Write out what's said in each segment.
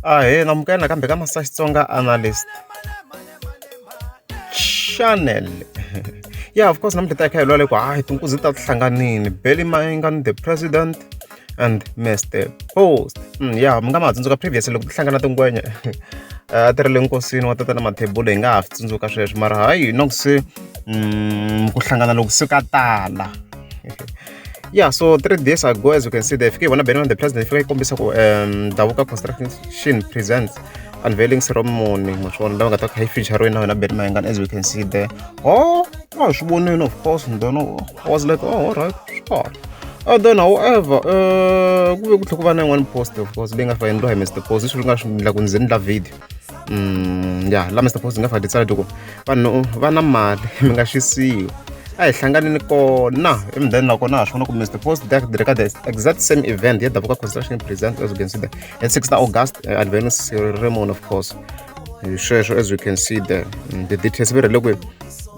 Ahee, namukela nakambe ka Master Xitsonga Analyst Channel. Yeah, of course namuntlha ta hi kha hi lwa le ku hayi tinkuzi ta ti hlanganini Benny Mayengani the president and Mr Post. Yeah, mi nga ma tsundzuka previous loko ti hlangana tingwenya a ti ri le nkosini wa tatana Mathebula hi nga ha swi tsundzuka sweswo mara hayi no se ku hlangana loko se ka tala. Yeah, so 3 days ago, as you can see there, fike hi vona Benny the president fika yi kombisa ku Davuka Construction presents unveiling ceremony, ma swi vona, lava nga ta kha yi feature na wena Benny Mayengani, as we can see there. Oh, a swi vonile, of course, and then I was like, "Oh, all right, sure." And then, however, ku ve ku tlhela ku va na yin'wana post, of course, leyi nga fika endliwa hi Mr Post, leswi nga swi endla ku ndzi endla video. Yeah, la Mr Post nga fika ti tsala ku vanhu va na mali mi nga xisiwi, a hi hlanganini kona emudeni. Nakona ha swi vona ku Mr Post ri ka the exact same event ya Davuka Construction present, as you can see there, at 6 August, unveiling ceremony, of course. Hi sweswo, as you can see there, the details va ri le kwihi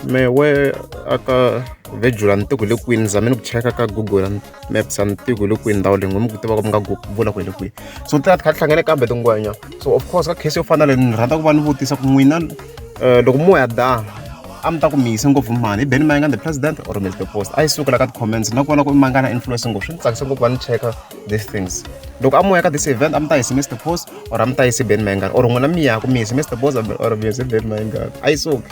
mewe aka vejula ni tiku le kwini zameni ku cheka ka Google Maps a ni tiku le kwini ndhawu leyi n'we mi ku tiva ku mi nga vula ku hi le kwihi. So ti kha ti hlangane kambe tingwenya. So of course ka case yo fana leyi ni rhandza ku va ni vutisa ku n'wina, loko mo ya da a mi ta ku mi yise ngopfu mani, hi Benny Mayengani the president or Mr Post? A yi sukela ka ti-comments na ku vona ku i mangana influence ngopfu. Swi ni tsakisa ngopfu va ni cheka these things. Loko a mo ya ka this event, a mi ta yisi Mr Post or a mi ta yisi Benny Mayengani, or n'wina mi yaku mi yisi Mr Post or mi yisi Benny Mayengani? A yi suki.